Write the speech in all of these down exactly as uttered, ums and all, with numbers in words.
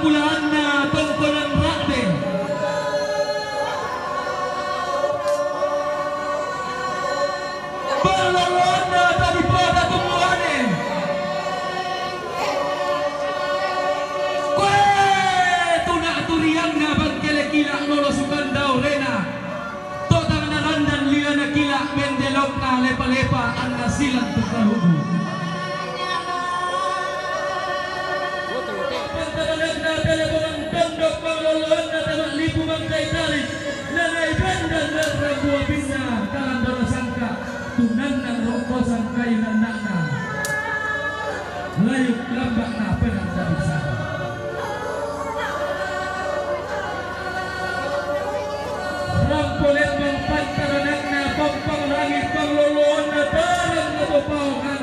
Ulaanna tongkonan ra'de. Palloloanna taripada tummuane. Koe tuna turianna bangkele kila lolo sukandau rena. Totang narandan lilana kila mendelokna lepa-lepa anna silang tukalubu. Pantaranakna telebongan tondok pangoloanna tama lipu mangkai tali, nanai bendan narra buapinna kalandara sangka, tunanna rokkosan kayu nannakna. Layuk lambakna penanda bisa. Rampo lembang pantaranakna pappang langit pangloloanna tarang atau paokan.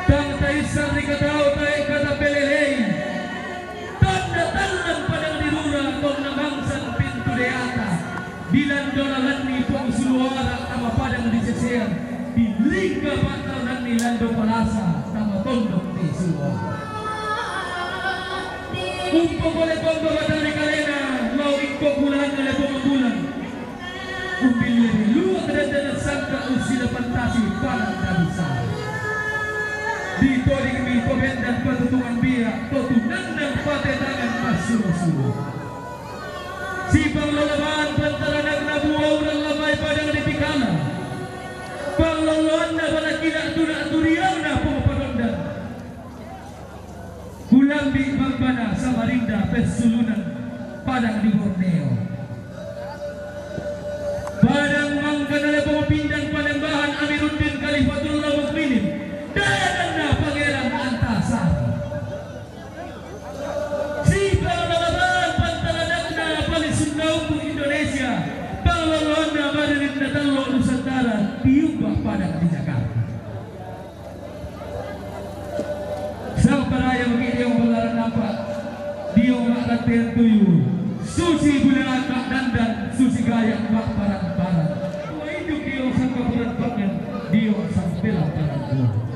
Tang taisar ri katau tae kata pelelei. Tanda tannan padang di rura tonna mangsan pintu deata. Dilandolalanni Puang Suluara tama padang di sesean, dilingka pa'tarananni lando palasa tama tondok di Suluara. Umpokole tonggo matari kalena lao ikko bulanna lepo bulan. Umbille ri luak dandanan sangka ussila pantasi padang tabisa. Ditodingmi pabendan patutungan bia, totunanna patetangan massuro-suro. Sipang lalaban pantaranakna buaurang labai padang di Pikala. Palloloanna balakina tuna turianna Puang Padondan. Kulambi bambana Samarinda pessulunan padang di Borneo. Padang mangkana lepo pindan panembahan Amiruddin Khalifatullah Mukminin. Dadanna Pangeran Antasari. Sipang lalaban pantaranakna palisunna umbu Indonesia, palloloanna maririnna tallo Nusantara, tiumba padang di Jakarta. Samparaya maki diong balaran nampak, diong mak ratean tuyu, susi bulan mak dandan, susi gayak mak parang-parang. Tua induk diong sangka bulan pangan, diong sampelan parang buah.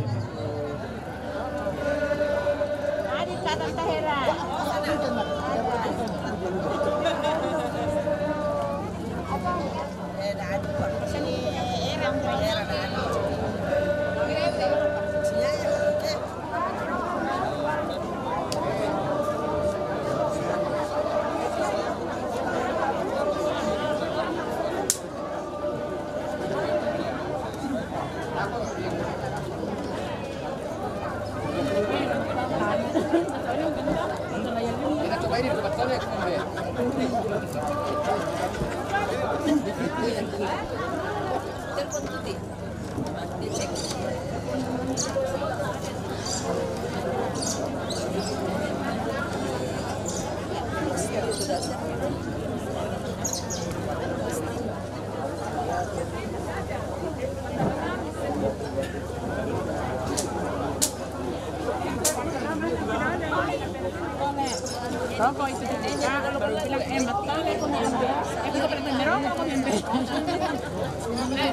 Rokok itu tadi, Kak. Baru bilang, "Eh, betul ya, aku mau ambil." Eh, aku pernah merokok, aku ambil.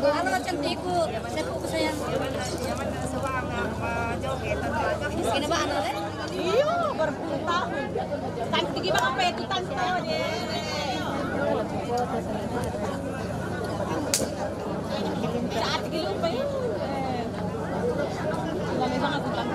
Halo, cantikku. Siapa aku sayang? Ini apa, anak, eh? Iya, berpuluh tahun. Cantik gimana, apa itu, tante? Saat gitu, Pak, ya. Lama banget, Bang.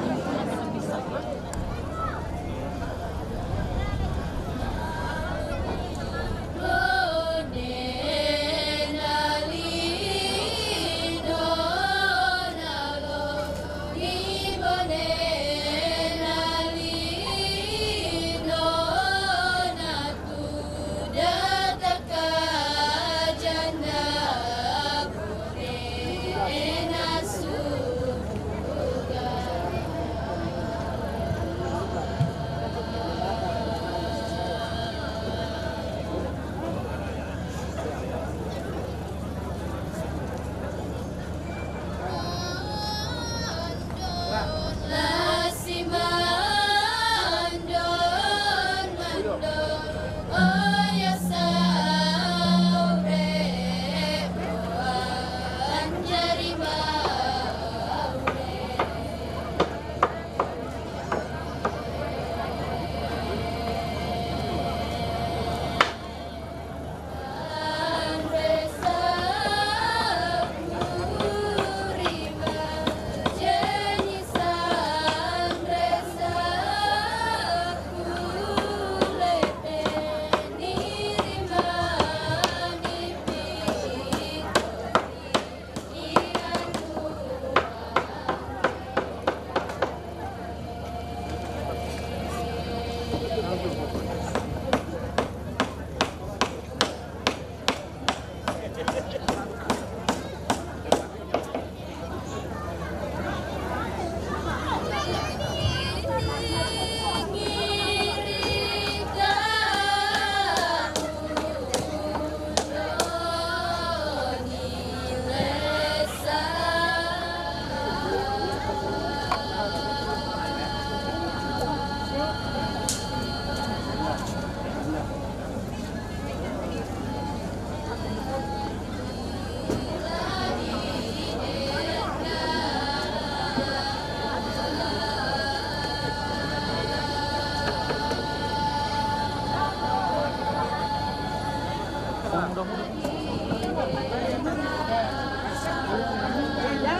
Jangan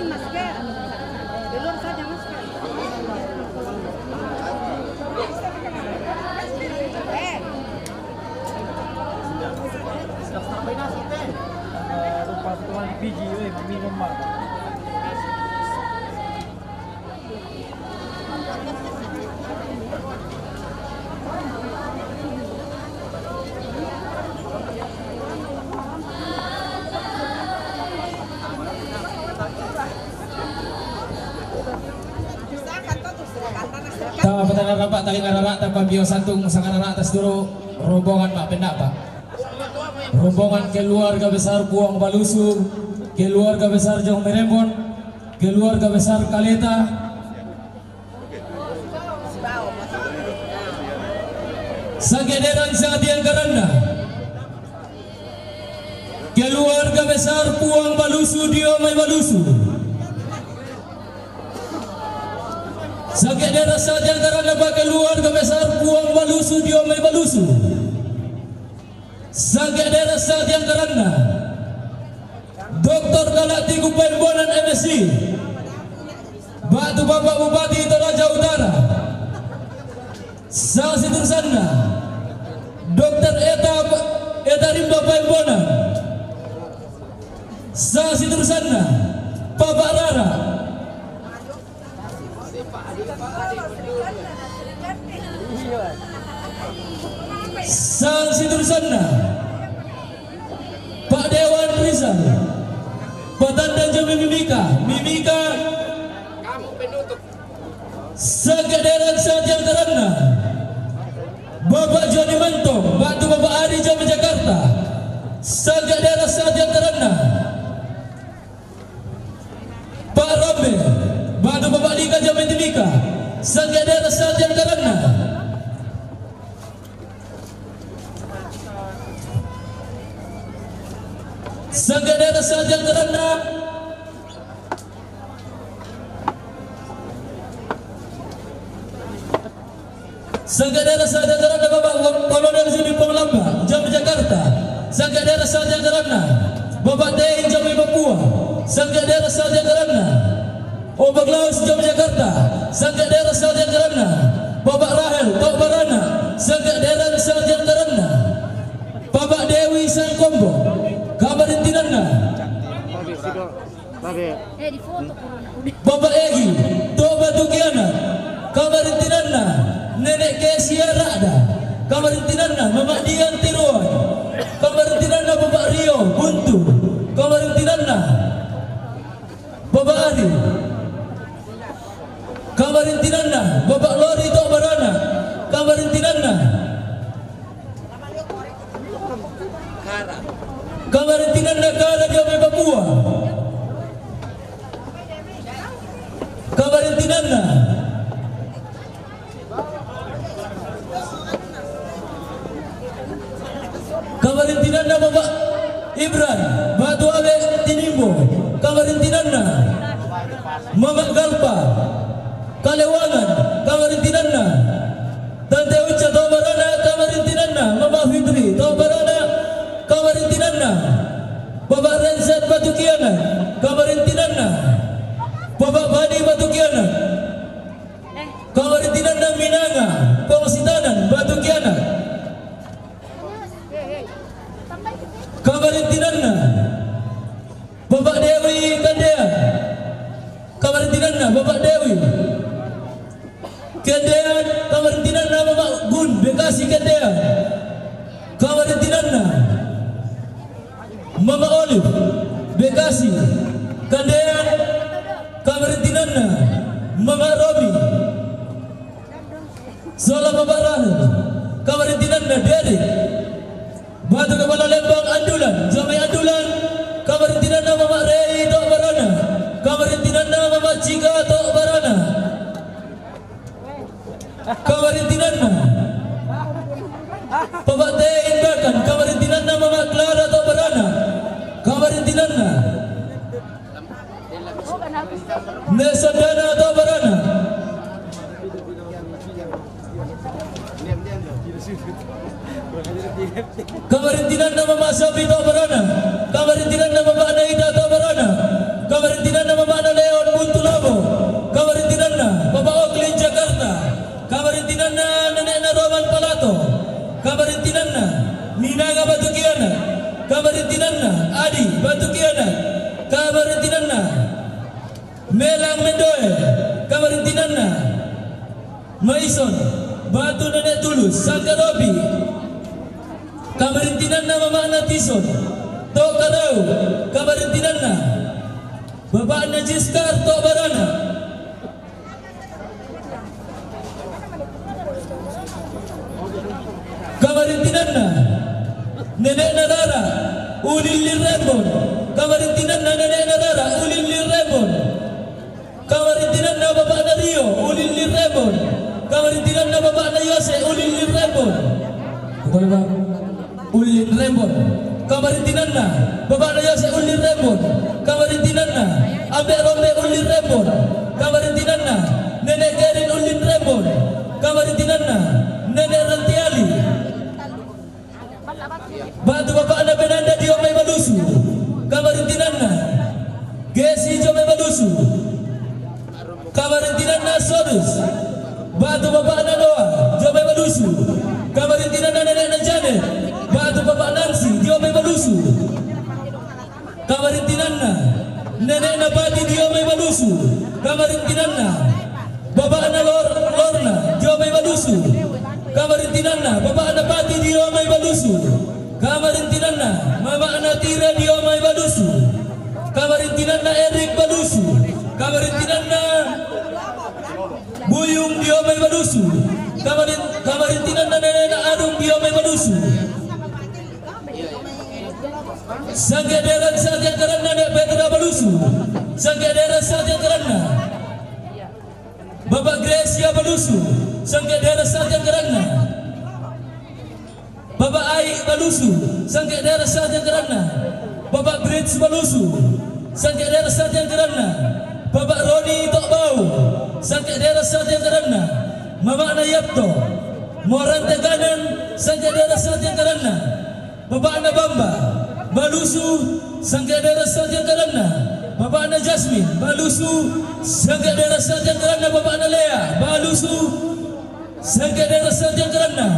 masker. Di luar saja masker. Eh. Rupa sekolah di Fiji, weh, minum mah. Ta patang rapak tali ngararak ta pambio santung sangarara tas dulu rombongan mak pendapat. Rombongan keluarga besar Puang Balusu, keluarga besar Jong Merembon, keluarga besar Kaleta. Sangke deran sangatian karana. Keluarga besar Puang Balusu dio mai Balusu. Sangke deran sangatian karana ba keluarga besar Puang Balusu dio mai Balusu. Sangke deran sangatian karana. Doktor Kalatiku Paimbonan M Si. Batu Bapak Bupati Toraja Utara. Sangsi turusanna. Doktor Eta, Eta Rimba Paimbonan. Sangsi turusanna. Bapak Rara. Sangsi turusanna. Pak Dewan Rizal. Patandang jami Mimika. Mimika. Sangke deran sangatian karana. Bapak Joni Mantong. Batu Bapak Ari jami Jakarta. Sangke deran sangatian karana. Pak Rambe, batu Bapak Dika jami Timika, sangke deran sangatian karana. Sangke deran sangatian karana. Sangke deran sangatian karana Bapak Kolonel Zudi Ponglamba, jami Jakarta. Sangke deran sangatian karana Bapak Tein jami Papua. Sangke deran sangatian karana Oba Klaus jami Jakarta. Sangke deran sangatian karana Bapak Rahel Tok Barana. Sangke deran sangatian karana Bapak Dewi Sangkombo. Kamarintinanna. Babe. Eh, di foto corona. Udah. Bapak Egi, Tok Batu Kiana, kamarintinanna, Nenek Kesia Rada, kamarintinanna, Mama Dian Tiruan, kamarintinanna, Bapak Rio Buntu, kamarintinanna, Bapak Ari, kamarintinanna, Bapak Lori Tok Barana, kamarintinanna, kamarintinanna Kara dio mai Papua. Kamarintinanna. Kamarintinanna Bapak Ibran, Batu Abe Tinimbo. Kamarintinanna. Mamak Galpa. Kalewangan, kamarintinanna. Tante Uca Tok Barana, kamarintinanna. Mama Fitri Tok Barana, kamarintinanna. Bapak Renset Batu Kiana, kamarintinanna. Bapak Badi Batu Kiana, kamarintinanna. Minanga Pongositanan Batu Kiana, kamarintinanna. Bapak Dewi Kandean, kamarintinanna. Bapak Dewi Kandean, kamarintinanna. Mama Gun, Bekasi Kandean, kamarintinanna. Mama Olive, Bekasi Kandean, kamarintinanna. Mama Robi, Sola Bapak Rahel, kamarintinanna. Derek, Batu Kepala Lembang Andulan, jami Andulan, kamarintinanna. Mama Rei Tok Barana, kamarintinanna. Mama Cika Tok Barana, kamarintinanna. Bapak Tein Bakan, kamarintinanna. Mama Clara Tok Barana, kamarintinanna. Nesa Dana Tok Barana. Kamarintinanna Mama Sophie Tobarana. Kamarintinanna Bapakna Ida Tobarana. Kamarintinanna Bapakna Leon Buntu Lobo. Kamarintinanna Bapak Oklin Jakarta. Kamarintinanna nenekna Roman Palato. Kamarintinanna Ninaga Batu Kianak. Kamarintinanna Adi Batu Kianak. Kamarintinanna Melang Mendoe. Kamarintinanna Maison Batu Nenek Tulus Sanggarobi. Kamarintinanna Mamakna Tison Tokarau. Kamarintinanna Bapakna Jiskar Tobarana. Kamarintinanna nenekna Rara Ulin Lirrembon. Kamarintinanna nenekna Rara Ulin Lirrembon. Kamarintinanna Bapakna Rio Ulin Lirrembon. Kamarintinanna Bapakna Yose Ulin Lirrembon. Betul, Bang. Ulin Rembon. Kamarintinanna Bapakna Yose Ulin Rembon. Kamarintinanna Ambe Rombe Ulin Rembon. Kamarintinanna Nenek Kerin Ulin Rembon. Kamarintinanna Nenek Rantiali. Batu Bapakna Benanda Dio Mai Balusu. Kamarintinanna Gesi Dio Mai Balusu. Kamarintinanna Sodus. Batu Bapakna Noah Dio Mai Balusu. Kamarintinanna nenekna Janet. Batu Bapak Nansi Dio Mai Balusu. Kamarintinanna nenekna Pati Dio Mai Balusu. Kamarintinanna Bapakna Lor-, Lorna Dio Mai Balusu. Kamarintinanna Bapakna Pati Dio Mai Balusu. Kamarintinanna Mamakna Tira Dio Mai Balusu. Kamarintinanna Erik Balusu. Kamarintinanna Buyung Dio Mai Balusu. Kamarin-, kamarintinanna nenekna Adung Dio Mai Balusu. Sangke dera satiang karanna Nek Petra Balusu. Sangke dera satiang karanna Bapak Gracia Balusu. Sangke dera satiang karanna Bapak Ai Balusu. Sangke dera satiang karanna Bapak Brits Balusu. Sangke dera satiang karanna Bapak Roni Tokbau. Sangke dera satiang karanna Mamakna Yapto Morante Kanan. Sangke dera satiang karanna Bapakna Bamba Balusu. Sangke dera satiang karanna Bapakna Jasmine Balusu. Sangke dera satiang karanna Bapakna Lea Balusu. Sangke dera satiang karanna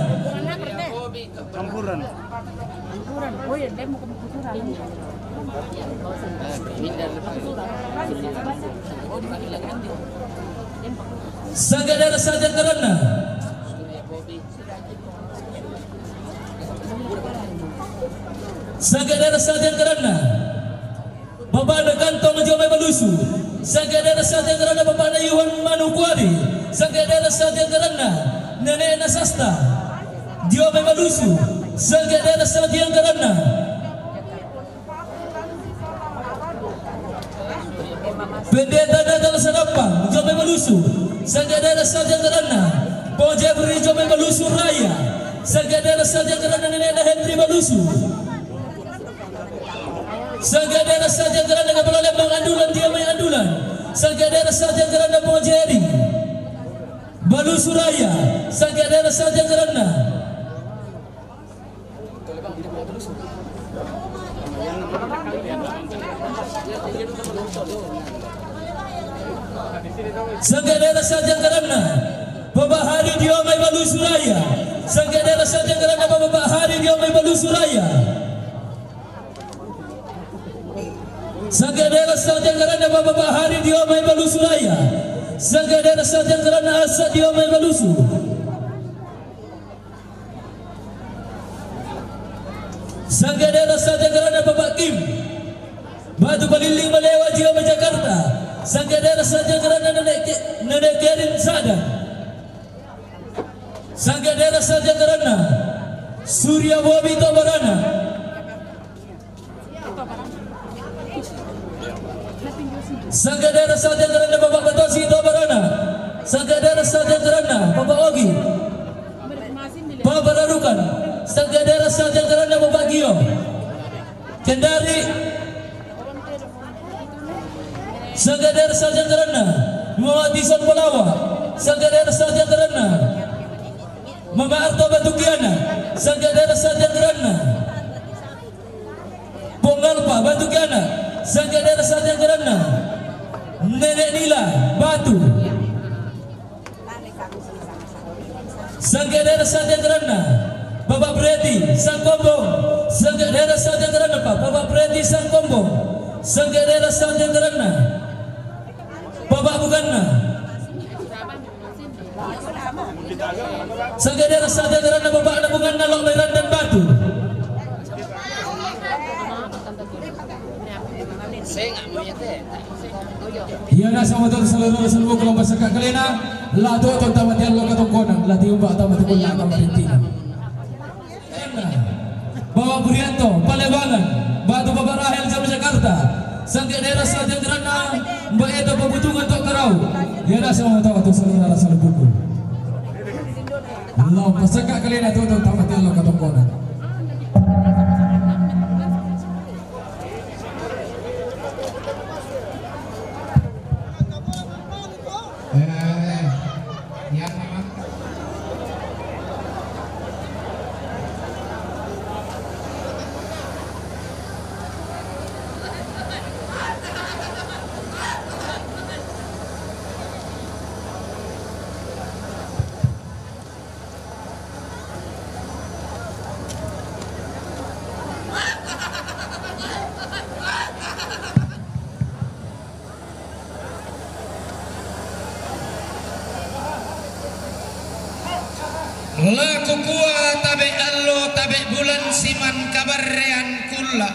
Campuran. Sangke dera satiang karanna Sangke dera satiang karanna Bapakna Kantong Dio Mai Balusu. Sangke dera satiang karanna Bapakna Yuhan Manukuari. Sangke dera satiang karanna Nenekna Sasta Dio Mai Balusu. Sangke dera satiang karanna Pendeta Natal Sarampang Dio Mai Balusu. Sangke dera satiang karanna Bo Jebri Dio Mai Balusu Raya. Sangke dera satiang karanna Nenekna Henry Balusu. Sangke dera satiang karanna Kepala Lembang Andulan Dio Mai Andulan. Sangke dera satiang karanna Bo Jeri Balusu Raya. Sangke dera satiang karanna Sangke dera satiang karanna Bapak Hari Dio Mai Balusu Raya. Sangke dera satiang karanna Bapak Hari Dio Mai Balusu Raya. Sangke dera satiang karanna Bapak Hari Dio Mai Balusu Raya. Sangke dera satiang karanna Asa Dio Mai Balusu. Sangke dera satiang karanna Bapak Kim Batu Palilling Malewa Dio Mai Jakarta. Sangke dera satiang karanna Nenek Ke-, Nenek Kerin Sada. Sangke dera satiang karanna Surya Bobi Tobarana. Sangke dera satiang karanna Bapak Batosi Tobarana. Sangke dera satiang karanna Bapak Ogi Bapak Rarukan. Sangke dera satiang karanna Bapak Gio Kendari. Sangke dera satiang karanna Muhammad Tison Palawa. Sangke dera satiang karanna Mama Arto Batu Kiana, sangga' daerah Satianggeranna. Pongalpa Batu Kiana, sangga' daerah Satianggeranna. Nenek Nila Batu, sangga' daerah Satianggeranna. Bapak Preti Sangkombong, sangga' daerah Satianggeranna, Pak. Bapak Preti Sangkombong, sangga' daerah Satianggeranna. Bapak Bukanna, sangga' daerah Satianggeranna, Bapak Bukanna, Lok Merandan Batu. Iya, na sama tu saudara-saudara, kalau pasakka' kalena, la tu tu tama tiang lo katongkonan, la tiumba tama tu kula kamarintina. Bapak Purianto, Palembang, Batu Bapak Rahel, Jam Jakarta, sangga' daerah Satianggeranna, Mbak Eto Pabutungan, Tok Karau. Iya, na sama tu tu saudara-saudara buku. Lo pasakka' kalena tu tu tama tiang lo katongkonan. La kukua tabe' allo, tabe' bulan siman kabarrean kulla'.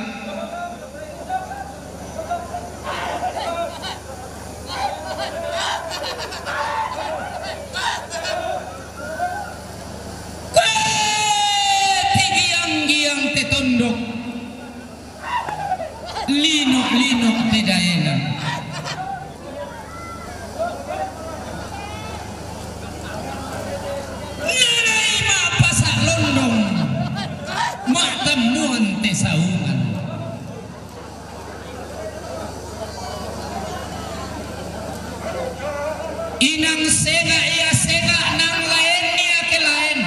Kuwe' tigiang-giang te tondok, lino'-lino' te daenan. Nana'i ma'pasa' londong, ma'tammuan te saungan. Inang senga' ia senga' nang laen ia ke laen.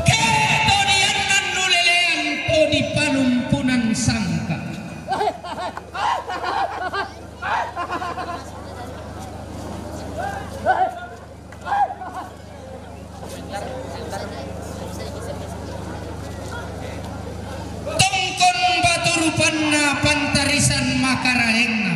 Ke to diannan lulelean to dipalumpunan sangka'. Tongkon batu rupanna, pantarisan makaraengna.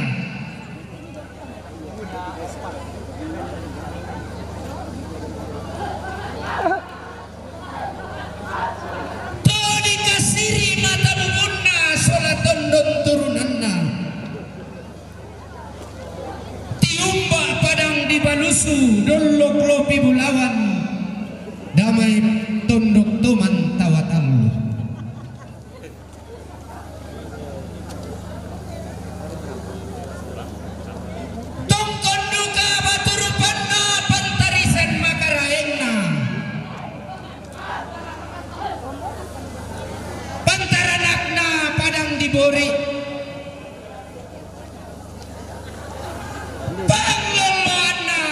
To dikasiri' mata bubunna sola tondon turunanna. Tiumba' padang di Balusu, dollok lopi bulawan, damai tondok toman tawa tallu. Tongkon duka batu rupanna, pantarisan makaraengna. Pantaranakna padang di Bori. Pangloloanna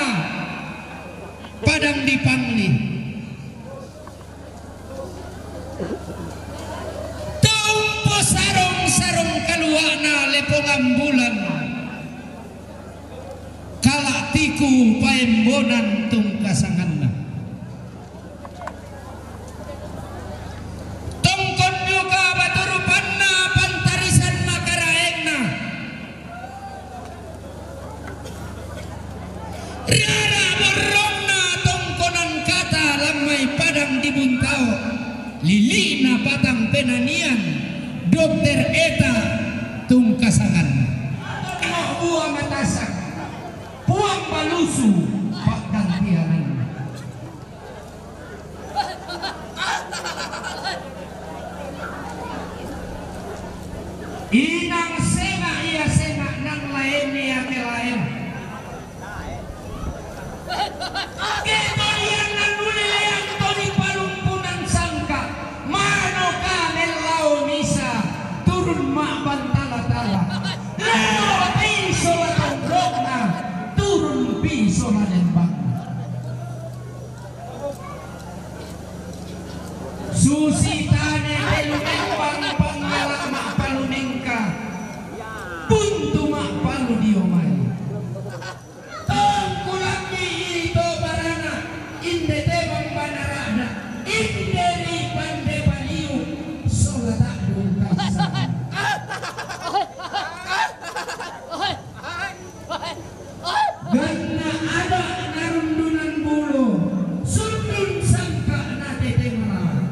padang di Pangli. Tompo sarong-sarong kalua'na lepongan bulan. Kala' tiku paembonan tungkasanganna. Tongkon duka batu rupanna, pantarisan makaraengna. Rara borrongna tongkonan kata lammai padang di Buntao, lili'na patang penanian, Dokter Eta tungkasanganna. Bua Matasak, Puang Balusu pa'gantiananna. Inang senga' ia senga' nang laen ia ke laen. Ke to diannan lulelean to dipalumpunan sangka', manoka mellao misa, turun ma'bantala-tala. Leo pi sola tondokna, turun pi sola lembangna. Susi tane tellu membang pangala ma'palunengka, buntu ma'pallu dio mai. Tongkulambi ito barana, inde tebang banara'na, inde ri pande paliu, sola ta'dung kassana. Ganna ada narundunan bulo, sundun sangka natete marawa.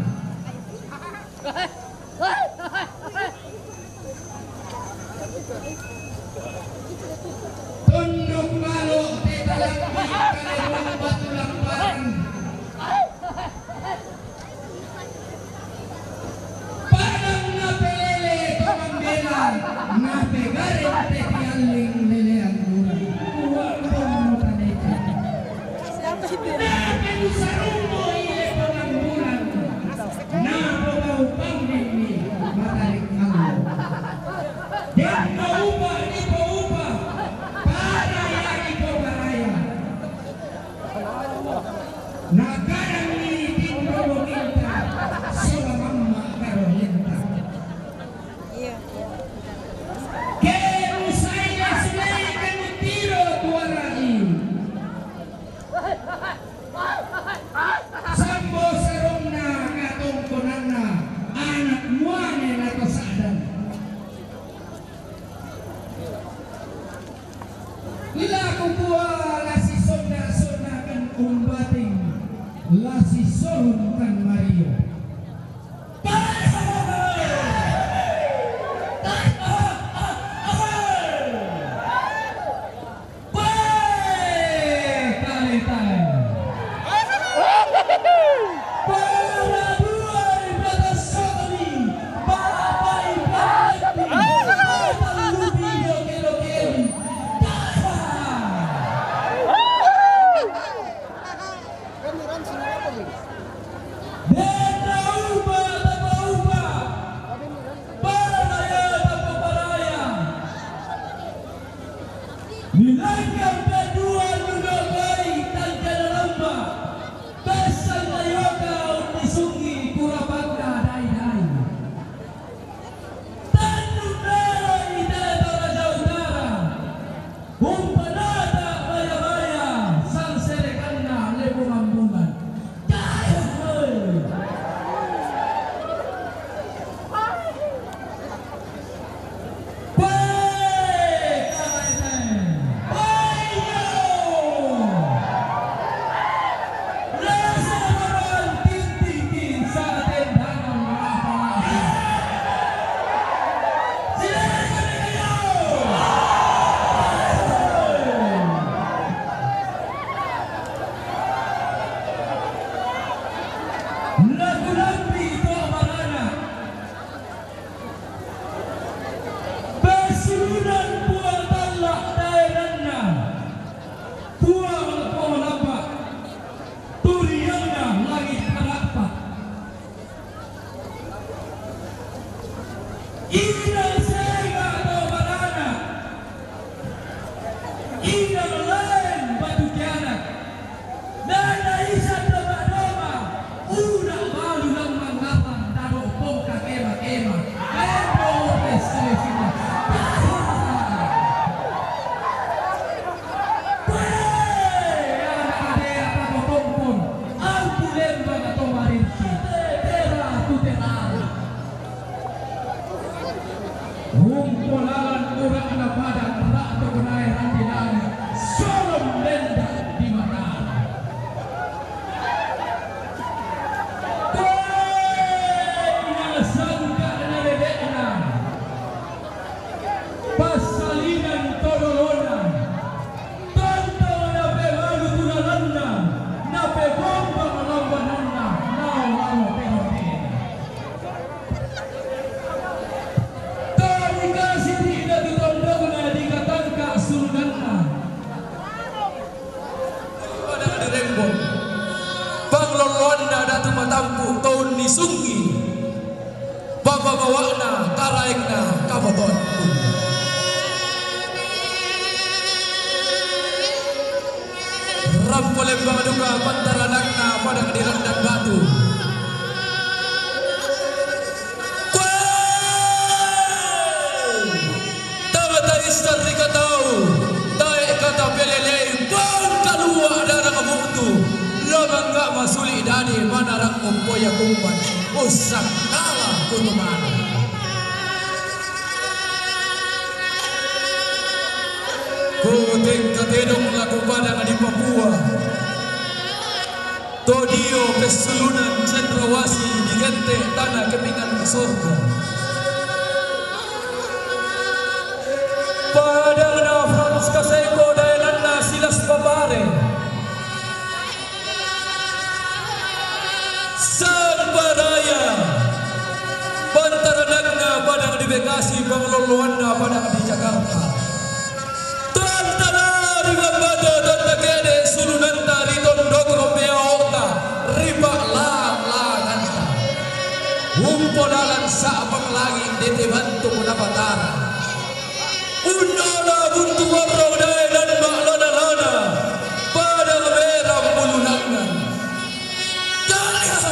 Tondok balo teta lambi kale batu lamparan. Padang napelele to mambela, napegareng te tialling lelean murang. Kuat pemutaneka. Nape nusarumbo ile pangambulan. Napobau pangdinni matarik allo. Denno upa dipoupa, paraya dipoparaya. Nakadanni tinro bonginta, sola mamma karolinta. Ke musai nasilei ke mutiro tuarai. Sambo saronna katongkonanna, anak muane nato sadang. Lila kukua lasi sonda-sondakan umbating, lasi sorungkan mario. Denna upa tapaupa, paraya tapaparaya. Nilanggang kedua nundokai tangkana lamba, pesan tayoka unnisungi kurapangka dai-dai. Tannung daroi tete Toraja Utara, umpanata baya-baya, sangserekanna lebu mambunan. Kae, hei. Kue, kae, hei. Hei, yo. Lagu lambi to barana. Pasurunan Puang Talla daeranna, Puang Pohon Lamba, turianna langit arapa. Inang sega to barana, inang lain batu kianak. Nada isa doma-doma, uda balu lamang-lamang, dado pongka kema-kema, endo pesta sina. Wee, anak adea patotongkon, ampu lembang atau marinci, tera tu tera. Rumpolalan ura'na padang ra'to kenae randilani, solom lenda di mata. Koe nasangka na lede'na, passalinan todolona. Tonto napebalu tulalanna, napebombang lambananna, lao lalo perote'na. Tau dikasih tidak ditondongna, dikatangka sulunanna. Pada dirembong. Panglolloanna datu matampu, tau nisungi. Bapa bawa'na, karaengna, kabotoan. Rampo lembang duka pantaranakna padang di Randan Batu. Usang kalah kutumana. Kutengka tedong laku padang di Papua. Todio pesulunan cendrawasih di gente tanah kepingan sorga. Padang na Frans Kaseko daenanna Silas Papare. Sang Baraya, pantaranakna padang di Bekasi, pangloloanna padang di Jakarta. Tantana ri Bambata, tanta kede sulunanta ri tondok romeaota, ri pa'lang-langanta. Umpolalan sa'bang langi' dete bantuk napatara. Unnona buntu warrong dae dan ma'lana-lana, padang merang bulu nangngan. Kalian!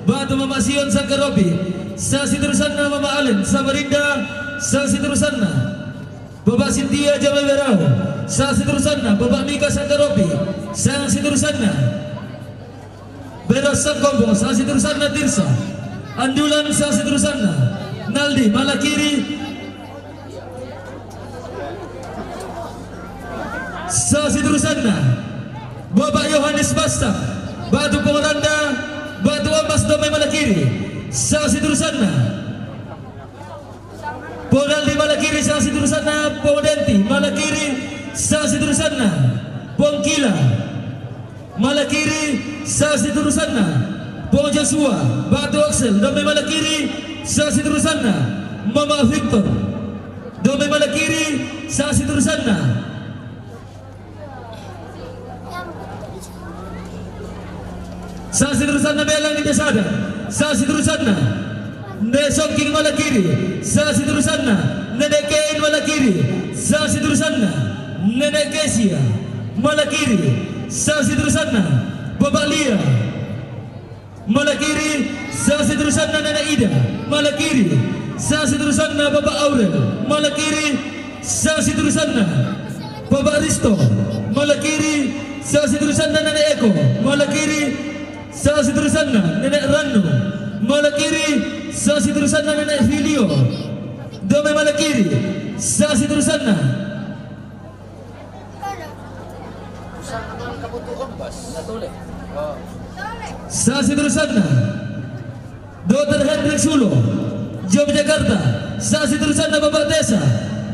Batu Mama Sion Sangkaropi, sasiturusanna Mama Alen Samarinda, sasiturusanna Bapa Sintia Jamai Berau, sasiturusanna Bapa Mika Sangkaropi, sasiturusanna Bero Sangkombo, sasiturusanna Tirsa Andulan, sasiturusanna Naldi Malakiri, sasiturusanna Bapak Yohanes Basta, Batu Pongranda, Batu Omas Domai Malakiri, sasiturusanna Ponaldi Malakiri, sasiturusanna Pondenti Malakiri, sasiturusanna Pongkila Malakiri, sasiturusanna Pong Joshua, Batu Oksel Domai Malakiri, sasiturusanna Mama Victor Domai Malakiri, sasiturusanna sasiturusanna Belang Indah Sada, sasiturusanna Nde Songking Malakiri, sasiturusanna Nene Kein Malakiri, sasiturusanna Nene Kesia Malakiri, sasiturusanna Bapak Lia Malakiri, sasiturusanna Nene Ida Malakiri, sasiturusanna Bapak Aurel Malakiri, sasiturusanna Bapak Risto Malakiri, sasiturusanna Nene Eko Malakiri, sasiturusanna Nene Rannu Malakiri, sasiturusanna Nene Filio Domai Malakiri, sasiturusanna sasiturusanna Dokter Hendrik Sulo, Jom Jakarta, sasiturusanna Bapak Tesa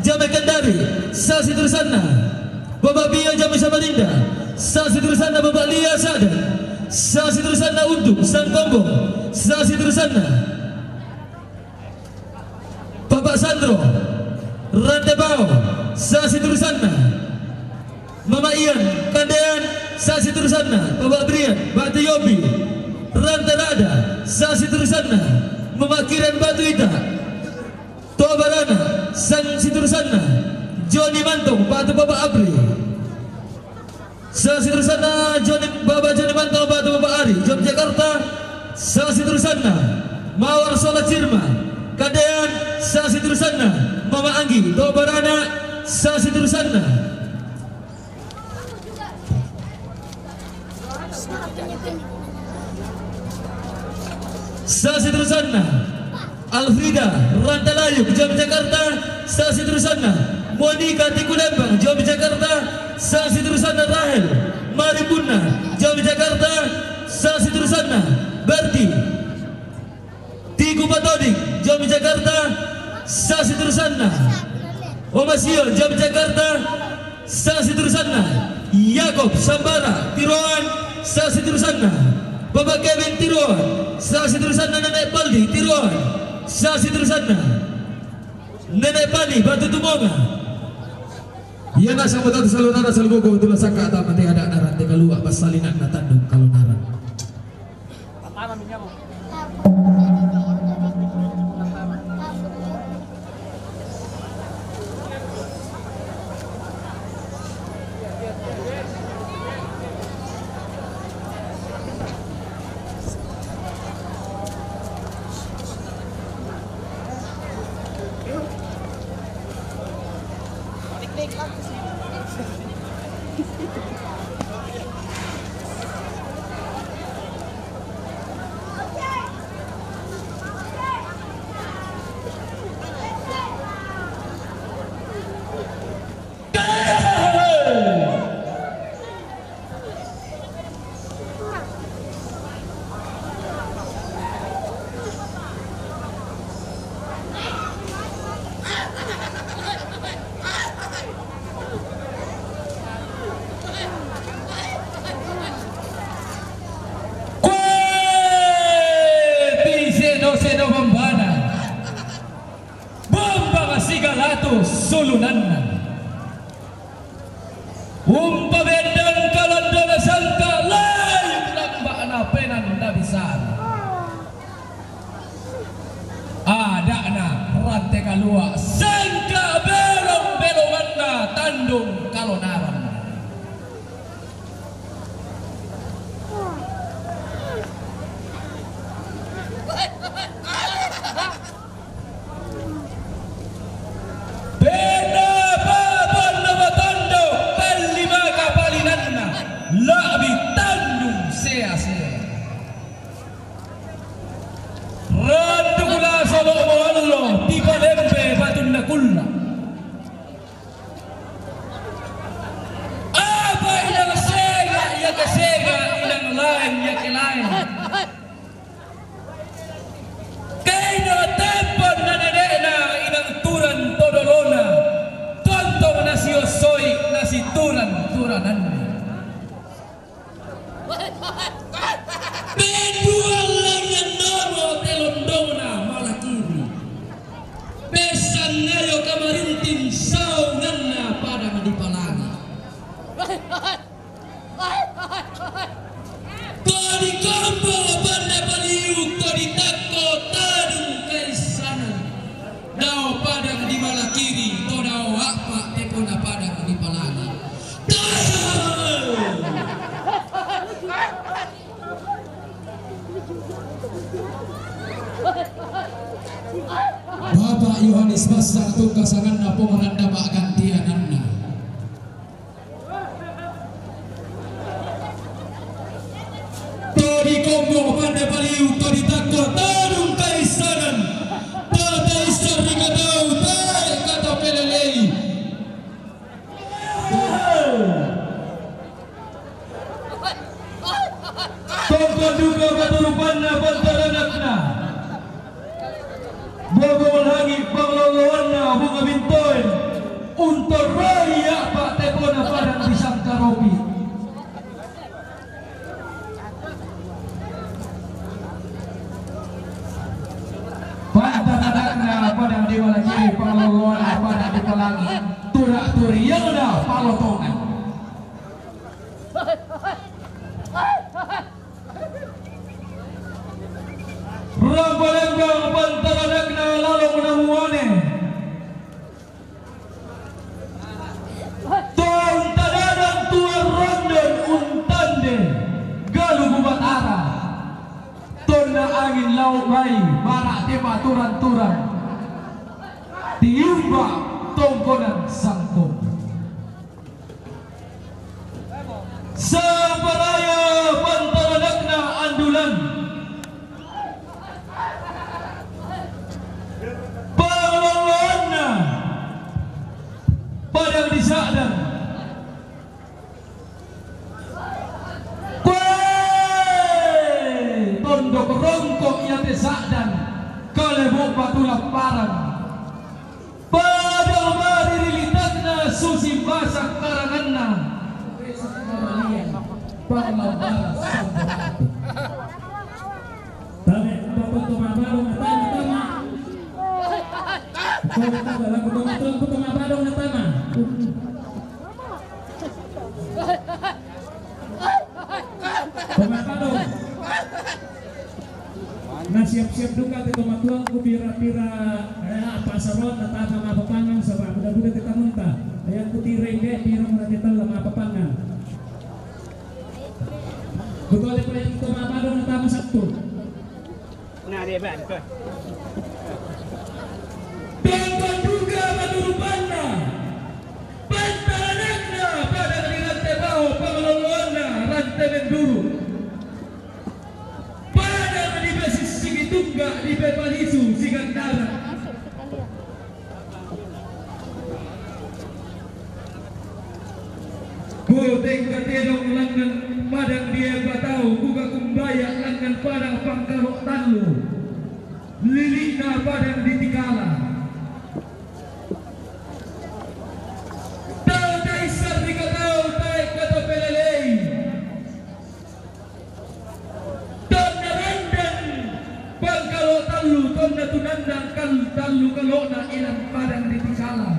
Jamai Kendari, sasiturusanna Bapak Bio Jamai Samarinda, sasiturusanna Bapak Lia Sada, sasiturusanna Untung Sangkombong, sasiturusanna Bapak Sandro Rantebao, sasiturusanna Mama Ian Kandean, sasiturusanna Bapak Brian Batu Yobi, Rantarada, sasiturusanna Mama Kiran Batu Ita, Tobarana, sasiturusanna Joni Mantong Batu Bapak Abri, sasiturusanna Joni, Baba Joni Mantong Batu Bapak Ari, Jom Jakarta, sasiturusanna Mawar Sola Cirma Kandean, sasiturusanna Mama Anggi Tobarana, sasiturusanna sasiturusanna Alfrida Rantalayu, Jom Jakarta, sasiturusanna Monica Tikulembang, Jom Jakarta, sasiturusanna Rahel Maribunna, Jom Jakarta, sasiturusanna Berti Tiku Patodik, Jom Jakarta, sasiturusanna Omasio, Jom Jakarta, sasiturusanna Yakob Sambara Tiroan, sasiturusanna Bapak Kevin Tiroan, sasiturusanna Nenek Paldi Tiroan, sasiturusanna Nenek Pani Batu Tumonga. Iya na sama tatu salunaran salugogo tula saka ta mate ada naran te kalua pasalinanna tandung kalonaran. Kueti sedo-sedo bombana, bomba sigalatu sulunanna. Umpabendang kalandona sangka lain lambakna penanda bisara. Adakna rante kalua sangka belong-belonganna tandung kalonaran. lae. Kaina tempon na dede'na inang turan to dolona, tontong nasiosoi nasituran-turananna. Penduallangngan nono telondongna malakiri. Pesannayo kamarinting saunganna padang dipalangi. To dikombo banda paliu, to ditakko tadung kaissanan. Dao padang dimalakiri, to dao a'pa tepona padang dipalangi. Tadung! Bapak Yohanes Basar tu kasanganna pongranda ma'gantiananna. To dikombo banda paliu, to ditakko tadung kaissanan, to taissar rikatau tae kata pelelei. Tongkon duka batu rupanna pantaranakna. Bogo langi' pangloloanna bunga bintoen, untorroi a'pa tepona padang disangkaropi. Pantaranakna padang dimalakiri, pangloloanna padang dipalangi, tura-turianna palotongan. Rambalembang pantaranakna lalong namuane. To untadadang tuan rondon untande galugu batara. Tonna angin lao' bai, bara' tepa turan-turan. Tiumba tongkonan sangkong. Samparaya pantaranakna andulan. Pangloloanna padang disa'dan. Koe tondok rongko' iate sa'dan, kalebo' batu lapparan. Padang bari ri litanna susi basa' karanganna. Tame, to ma'badong natama, tama. To ma'badong natama. To ma'badong. Na siap-siap duka te tomatuangku pira-pira, eh, apa saroan natama ma'papangan, saba' buda-buda te tanunta. Ayangku tiro inde, pira muna te talla ma'papangan. Butole pole to ma'badong natama Sabtu. Na de' bang. Tongkon duka batu rupanna. Pantaranakna padang di Rante Bao, pangloloanna Rante Menduru. Padang dipasissiki tungga', dipapalisu sigandaran. Kutengka tedong langngan padang di Embatau, kuga kumbaya' langngan padang Pangkalo' Tallu. Lili'na padang di Tikala. Tau taissar rikatau tae' kata pelelei. Tonna randang Pangkalo' Tallu, tonna tunannang kal-, tallu kalo'na ilan padang di Tikala.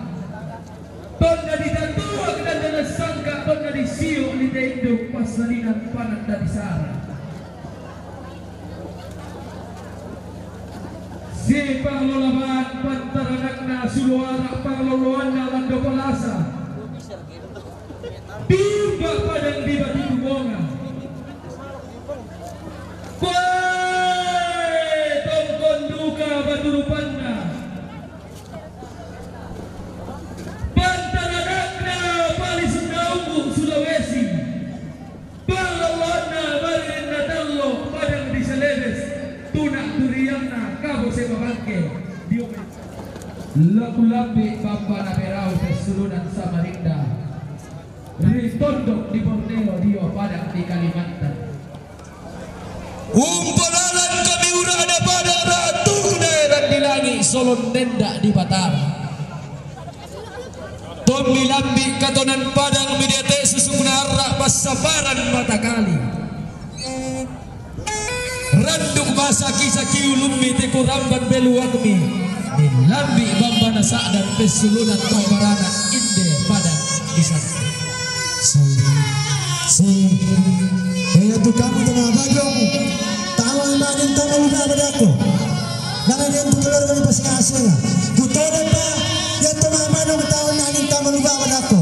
Tonna ditatuak dandanan sangka', tonna disio' lite indung passalinan pananda disara. Sipanglola bang pantaranakna Suloara, pangloloanna Lando Palasa. Timba padang di Batu Tumonga. Koe tongkon duka batu rupanna. Pantaranakna Palisunna Umbu Sulawesi. Pangloloanna Baririnna Tallo padang di Salebes. Tuna' turianna Kabo Sema Bangke. Dio Laku-lapi bamba naperau pessulunan Samarinda ri tondok di Borneo dio padang di Kalimantan. Umpalalan kami ura'na padang ratu ku daeran di langi' solon nenda' di Batara. Tommi lambi' katonan padang mi diate' susukna arra' passaparan matakali. Randuk masaki-saki ulummi teku ramban beluangmi, millambi' bambana sa'dan pessulunan to' barana inde padang di Santi. Sai, sai, iatu kamu tena bajong, tama nangin tama luba badako. Nangin tu keluarga ni pasngasira. Kutoda pa, iatu mama nung tama nangin tama luba badako.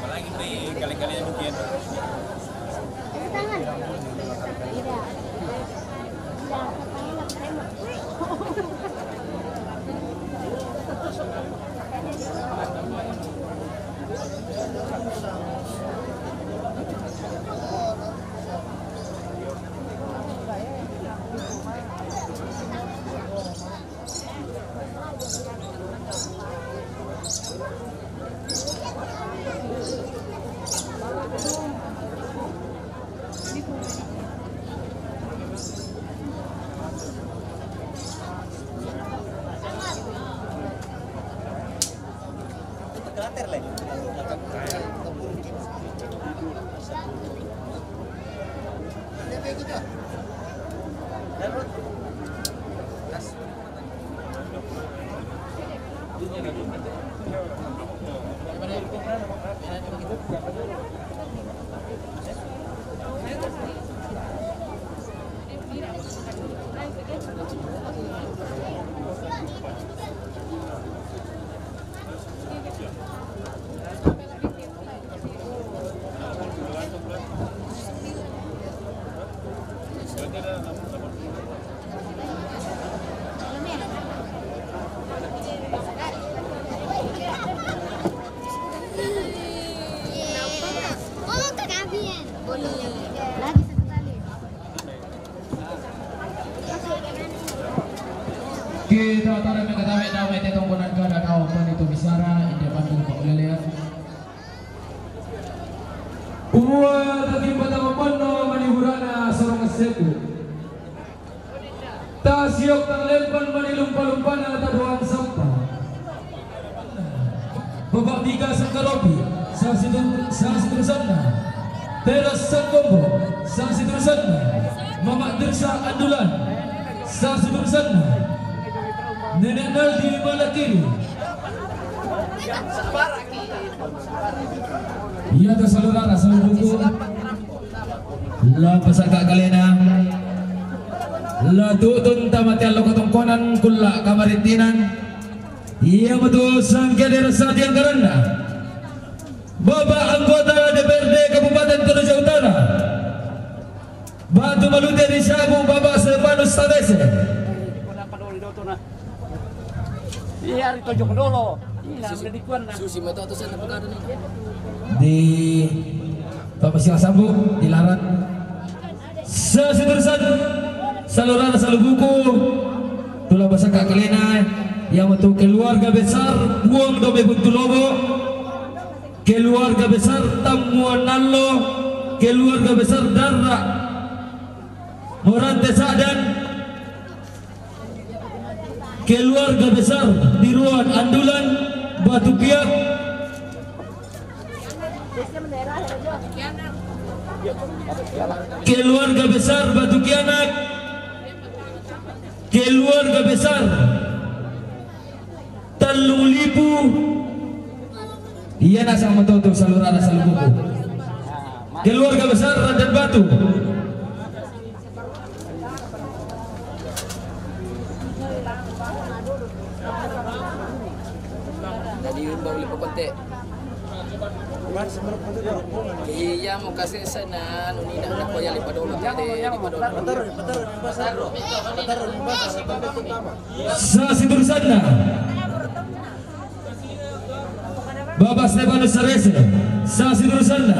Apalagi nih, kali-kali bikin. Sara inda pandung paulelean. Uwa tatimbata mapanno maniburana sorong seku. Tasiok tanglempan manilumpa-lumpana tadoan sampa. Bapak Tiga Sangkaropi, sasitu-, sasiturusanna. Teras Sangkombo, sasiturusanna. Mamak Dirsa Andulan, sasiturusanna. Nenek Naldi Malakiri. Iya, ta saluhurna, saluhurku. La pasaka kalena. La tutun tamate allo katongkonan kulla kamarittinan. Iya matu sangke dera satiang karanna. Bapak anggota D P R D Kabupaten Toraja Utara. Batu Malute ri Sabu, Bapak Stefanus Satese. Iya, ri tojok dolo. Iya, susi, udah dikuan, nah. Susi meto tu sana pekada nih. Di Bapak Silasambu, di Laran. Sasiturusan, saluhurna, saluhurku, tula pasaka kalena, iya matu keluarga besar Buang Dome Buntu Lobo, keluarga besar Tammuan Allo, keluarga besar Darra Morante Sa'dan, keluarga besar Tiruan Andulan, Batu Piak, keluarga besar Batu Kianak, keluarga besar Tallung Lipu. Iya, nasang matoto saluhurna, saluhurku. Keluarga besar Raden Batu. Jadi, bau lipa konte. Iya, mau kasih sana, nuni nak, nak koya lipa dulu, tadi lipa dulu. Sasiturusanna. Bapak Stefanus Sarese, sasiturusanna.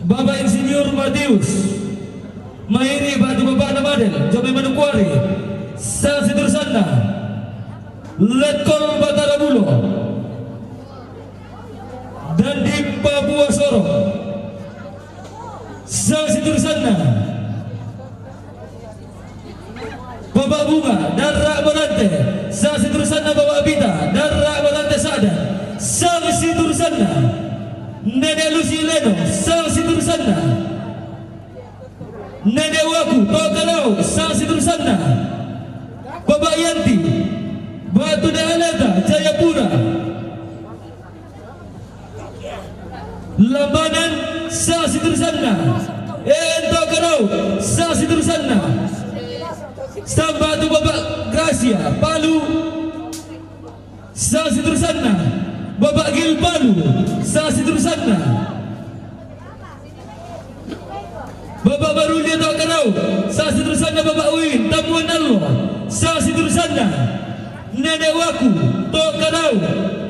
Bapak Insinyur Matius, mairi batu bapakna Madel, Jome Manokwari, sasiturusanna. Letkol Batara Bulo, Dandim Papua Sorong, sasiturusanna. Bapak Bunga, Darra Bolante, sasiturusanna. Bapak Pita, Darra Bolante Sa'dan, sasiturusanna. Nenek Lucy Leno, sasiturusanna. Nenek Waku, Tokarau, sasiturusanna. Bapak Yanti, Batu Dealeta, Jayapura. Lambanan, sasiturusanna. Ento Karau, sasiturusanna. Sambatu Bapak Gracia, Palu, sasiturusanna. Bapak Gil, Palu, sasiturusanna. Bapak Barulya, Tokarau, sasiturusanna. Bapak Uin, Tammuan Allo, sasiturusanna. Nenek Waku, Tokarau,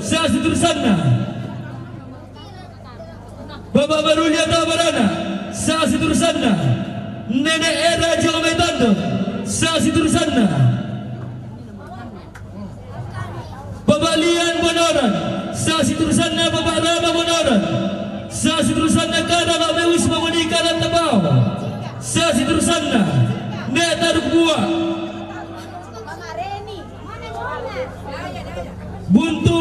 sasiturusanna. Bapak Barulya, Tabarana, sasiturusanna. Nenek Era, Jome Tando, sasiturusanna. Bapak Lian, Bonoran, sasiturusanna. Bapak Rama, Bonoran, sasiturusanna. Kada Lame Wisma Monika Rantapao, sasiturusanna. Nek Taruk Bua, Buntu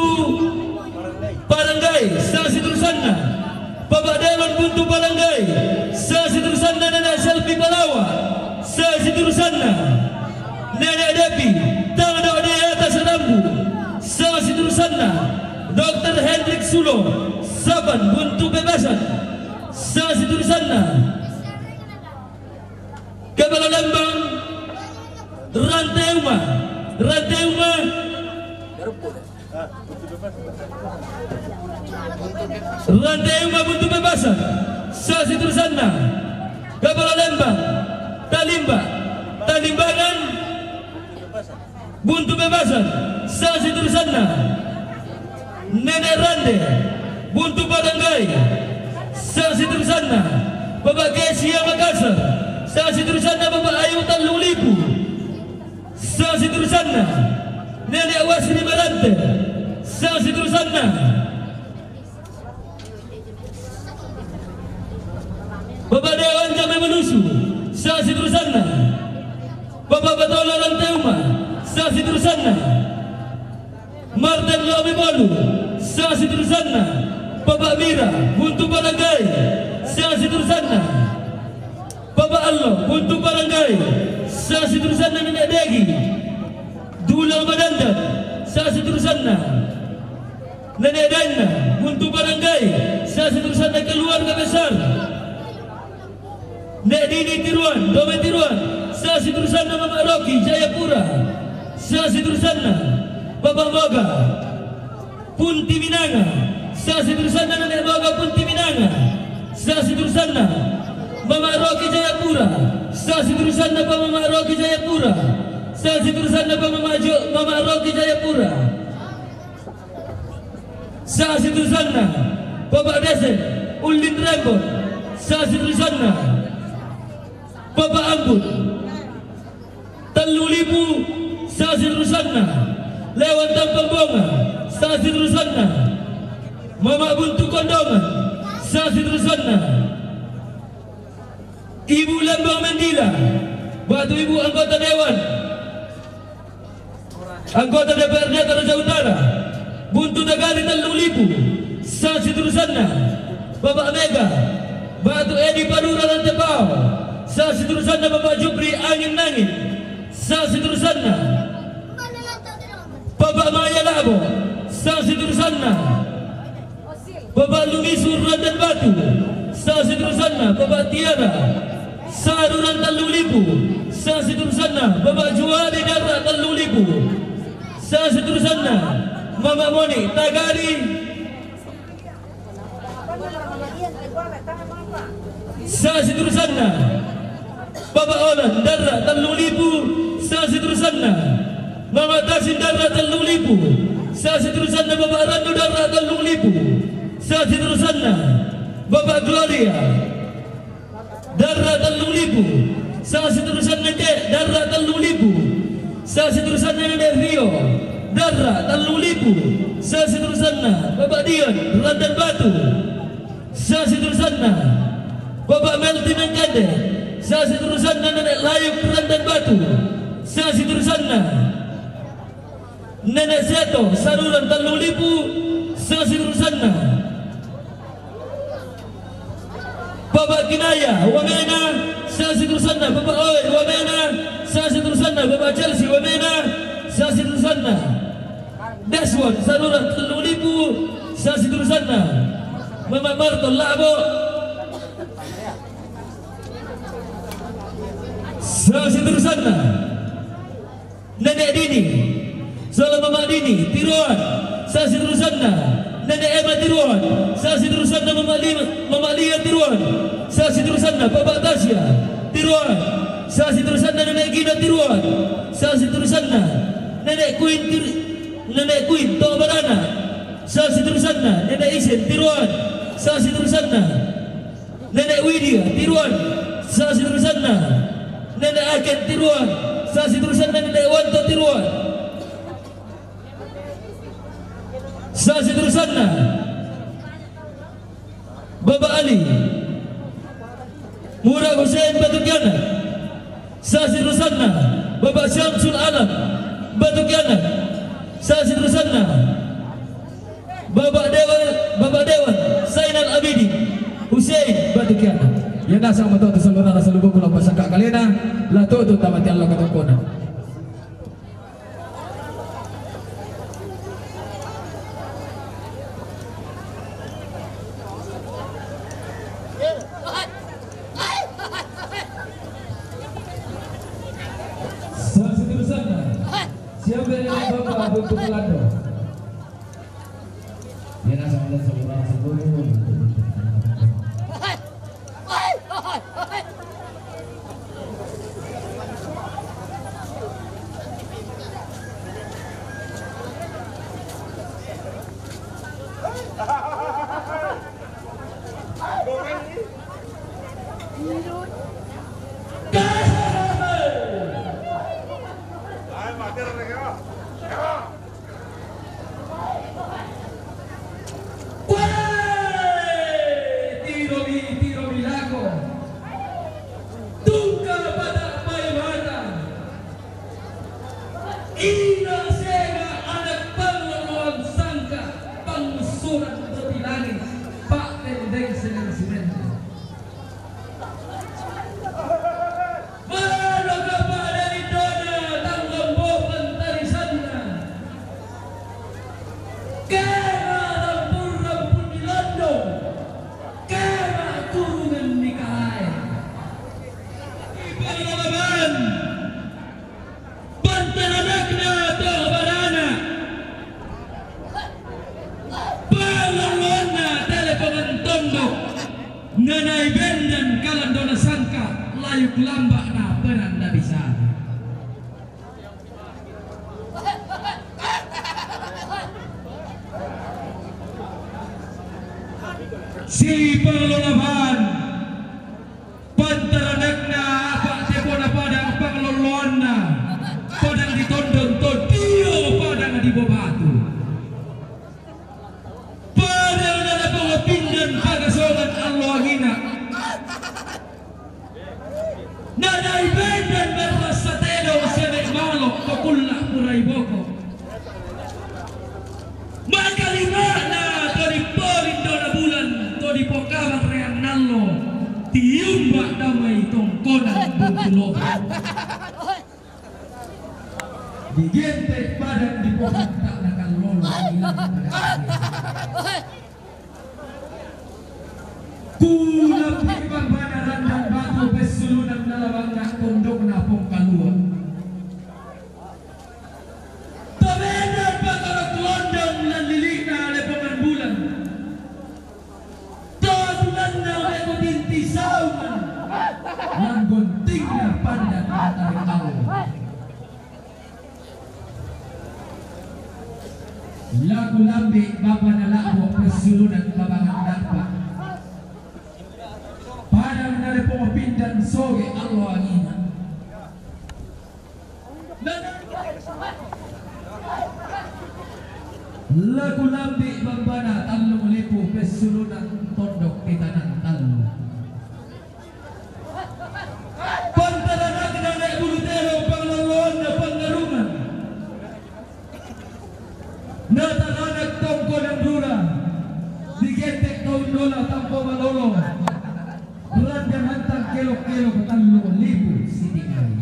Paranggai, sasiturusanna. Bapak Delon, Buntu Paranggai, sasiturusanna. Nenek Selvi Palawa, sasiturusanna. Nenek Depi, Tangdo Deata Sarambu, sasiturusanna. Dokter Hendrik Sulo, Saban, Buntu Pebasan, sasiturusanna. Kepala Lembang, Ranteuma, Ranteuma, Ranteuma Buntu Pebasan, sasiturusanna. Kepala Lembang, Talimba, Talimbangan, Buntu Pebasan, sasiturusanna. Nenek Rande, Buntu Paranggai, sasiturusanna. Bapak Kesia Makassar, sasiturusanna. Bapak Ayu Tallung Lipu, sasiturusanna. Nenek Wasri Marante, Sasiturusanna, Bapak Dewan Jamai Manusu. Sasiturusanna, Bapak Batola Ranteuma. Sasiturusanna, Martin Lomi Bolu. Sasiturusanna, Bapak Mira Buntu Baranggai. Sasiturusanna, Bapak Allo Buntu Baranggai. Sasiturusanna, Nenek Degi Dula Madandan. Sasiturusanna, Nenek Daina Buntu Baranggai. Sasiturusanna, keluarga besar Nek Dini Tiruan, Dome Tiruan. Sasiturusanna, Mamak Roki Jayapura. Sasiturusanna, Bapak Moga Punti Minanga. Sasiturusanna, Nenek Moga Punti Minanga. Sasiturusanna, Mamak Roki Jayapura. Sasiturusanna, Bapak Mamak Roki Jayapura. Sasiturusanna, Bapak Mamak Jo-, Mamak Roki Jayapura. Sasiturusanna, Bapak Desen Ulin Rembon. Sasiturusanna, Bapak Ambun Tellu Lipu. Sasiturusanna, Lewan Tampang Bonga. Sasiturusanna, Mamak Buntu Kondongan. Sasiturusanna, Ibu Lembang Mendila, batu Ibu anggota Dewan, anggota D P R D Toraja Utara, Buntu Tagari Tellu Lipu. Sasiturusanna, Bapak Mega, batu Edi Padura Rantepao. Sasiturusanna, Bapak Jupri Angin Nangin. Sasiturusanna, Bapak Maya Labo. Sasiturusanna, Bapak Lumi Sururan dan Batu. Sasiturusanna, Bapak Tiara Saruran Tellu Lipu. Sasiturusanna, Bapak Juwali Darra Tellu Lipu. Sasiturusanna, Mama Moni Tagari. Sasiturusanna, Bapak Olan Darra Tellu Lipu. Sasiturusanna, Mama Tasin Darra Tellu Lipu. Sasiturusanna, Bapak Randu Darra Tellu Lipu. Sasiturusanna, Bapak Gloria Darra Tellu Lipu. Sasiturusanna, Dek Darra Tellu Lipu. Sasiturusanna, Nenek Rio Darra Tellu Lipu. Sasiturusanna, Bapak Dion Randan Batu. Sasiturusanna, Bapak Melti Mengkande. Sasiturusanna, Nenek Layuk Randan Batu. Sasiturusanna, Nenek Seto Saruran Tellu Lipu. Sasiturusanna, Bapak Kinaya Wamena. Sasiturusanna, Bapak Owen Wamena. Sasiturusanna, Bapak Chelsea Wamena. Sasiturusanna, Deswan Saruran Tellu Lipu. Sasiturusanna, Mama Marto Labo. Sasiturusanna, Nenek Dini, Solo Mama Dini Tiruan. Sasiturusanna, Nenek Emma Tiruan. Sasiturusanna, Mama Lima, Mama Lia Tiruan. Sasiturusanna, Bapak Tasya Tiruan. Sasiturusanna, Nenek Gina Tiruan. Sasiturusanna, Nenek Kuin Tir-, Nenek Kuin Tok Barana. Sasiturusanna, Nenek Isen Tiruan. Sasiturusanna, Nenek Widya Tiruan. Sasiturusanna, Nenek Aken Tiruan. Sasiturusanna, Nenek Wanto Tiruan. Sasiturusanna, Bapak Ali Murad Hussein Batu Kiana. Sasiturusanna, Bapak Syamsul Alam Batu Kiana. Sasiturusanna, Bapak Dewan, Bapak Dewan Zainal Abidin Hussein Batu Kiana. Iya nasa' matoto' saluranna salubuku lao pasaka' kalena, la tu'tu' tamati allo katokko'na. Sasiturusanna, siap dari Bapak Buntu Kalando. Iya nasa' matoto' saluranna salubuku. Nanai bendan kalan dona sangka, layuk lambak na penan na bisa. Si panglolaban, pantaranakna apa tepona padang pangloloanna, padang di tondon to dio padang di bobatu. Padang na lapongo pindan pagasongan allo angina. Nanai bendan marrasa tedong seme malo to kulla purai boko. Makalimana to di polin dona bulan to di pokaman reang nallo. Tiumba damai tongkonan buntulo. Digente padang di pohon tak nakal lolo. Kulapi pambanaran dan batu pesulunan nalawang nak tondok napong kalua. Tabenan pakarok londong lan lilina lepongan bulan. Tabulanna meko binti sauman. Lan gontingna pandan tarik awan. Laku lambi bapa na labo pesulunan babangan darpa. Padang na lepongo pindan soge allo angina. Laku lambi bambana tallung lipu pesulunan tondok titanan tallu. Pantaranakna nek bulu telo pangloloanna pangarungan. Nataranak tongkonan rura. Digentek taun lola tampo malolo. Randa hantang kelok-kelok tallu lipu sitingai.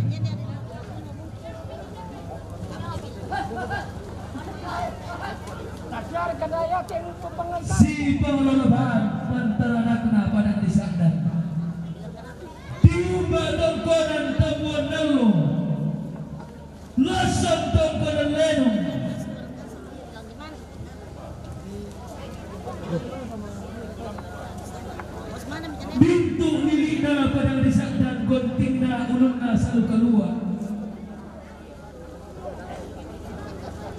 Si pangloloban pantaranakna padang di Sagdan. Tiumba tongkonan tambuan nallo. Lassan tongkonan lenong. Bintu milikna padang di Sagdan, gontingna ulunna salu kalua.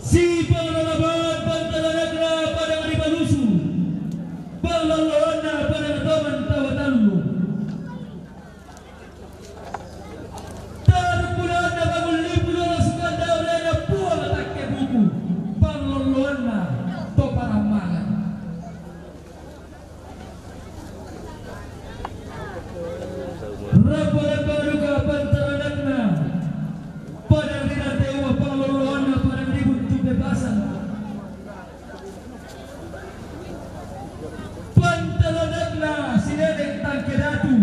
Si pangloloban pantaranakna padang di Balusu. Pangloloanna padang toman tawa tallu. Tarpulana bangul lipu lolo sukanda orena puang takke buku. Pangloloanna to parammangan. Rabba-rabba duka pantaranakna padang di Rantewa, pangloloanna padang di Buntu Bebasan. Pantaranakna si Nenek Tangke Datu.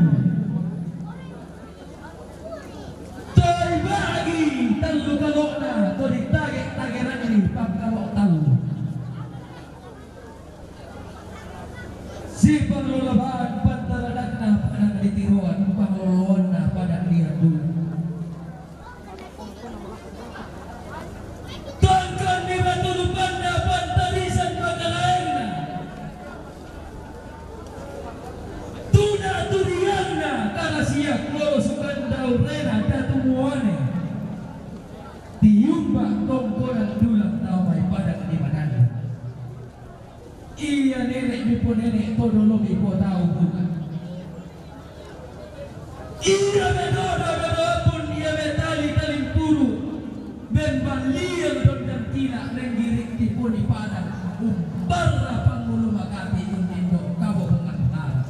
Toi bagi tallu kalokna to di tage-tagerangni pangkalok tallu. Si pangloloban pantaranakna padang di Tiroan, pangloloanna padang di Andulu. Tongkon ni batu lupanna pantarisan pangalaengna. Tuna turiangna karasiak lolo sukanda urena datu muane. Tiumba tongkonan dulang tau mai padang di mananda. Ia nenek mi po nenek to dolo mi po tau buka. Ia me dodo dodo pun ia me tali tali puru. Ben balian don dan tina nenggirik tipuni padang. Umparra pangulu makati indin do kabo pengan tara.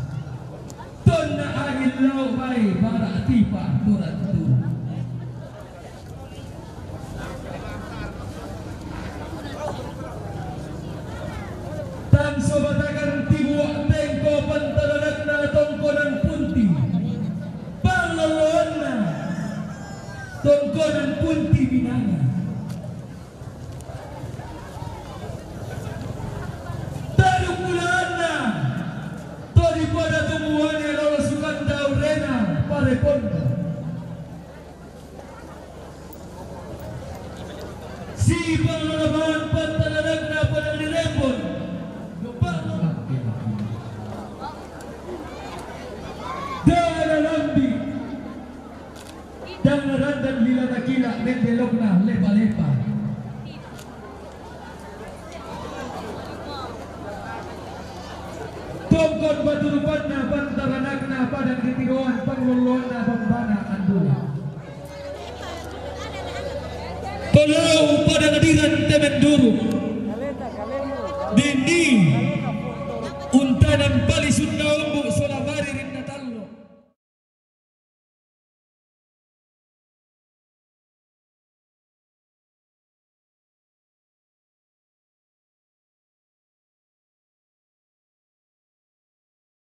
Tonna angin lau mai bara tipa turan turu. Tang sobatakan tibuak tengko pantaranakna tongkonan punti. Pangloloanna tongkonan punti binanga. Tadukulaanna to di pada tumuane lolo sukanda urena pareponda. Si pangloloban pantaranakna padang di Rembon. Pangloloanna Paturupanna, pantaranakna, padang titiroan, panglolloanna, pambana andula. Kalau pada ngadiran temen duru, dini untanan